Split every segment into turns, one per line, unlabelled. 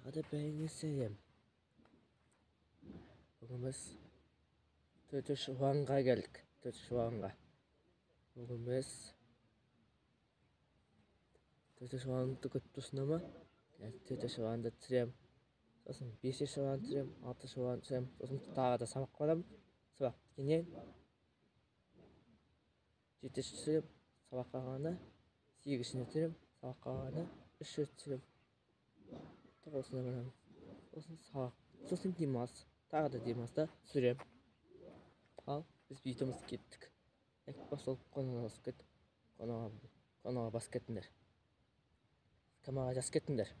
Тағы да бәріңе сәлем. Бүгін біз төртінші ванға келдік. Төртінші ванға. Бүгін біз төртінші ванды күтіп тұрсыңдар ма? Төртінші ванды түсіремін. Сосын бесінші ванды түсіремін, алтыншы ванды түсіремін. Сосын тағы да сабаққа барамын. Сабақ біткеннен жетінші түсіремін, сабаққа қалғанда сегізіншіні түсіремін, сабаққа қалғанда үш рет түсіремін. Тоғызына барамын. Сосын сабақ, сосын демалыс, тағы да демалыста түсіремін. Ал біз видеомызды кеттік. Басталып қонаға басып кеттік. Қонаға басып кеттіңдер. Камаға жазып кеттіңдер.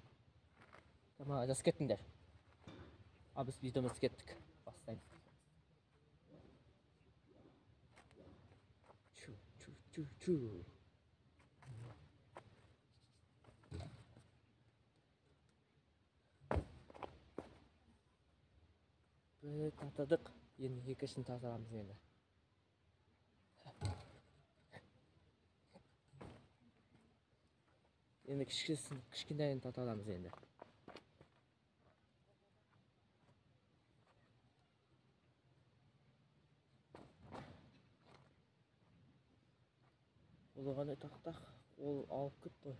Камаға жазып кеттіңдер. Ал біз видеомызды кеттік. Бастаймыз. Чу, чу, чу, чу. Бір тартадық, енді екіншісін тартамыз енді. Енді кішкентайын тартамыз енді. Қолы қандай тақтақ, қол алып кетті ғой.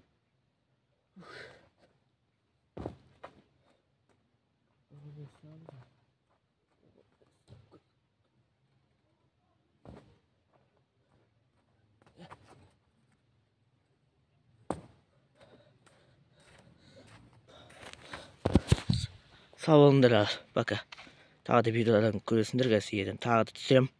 Сау болыңдар, пока. Тағы да видеолардан көресіңдер, қазір ертең тағы да түсіремін.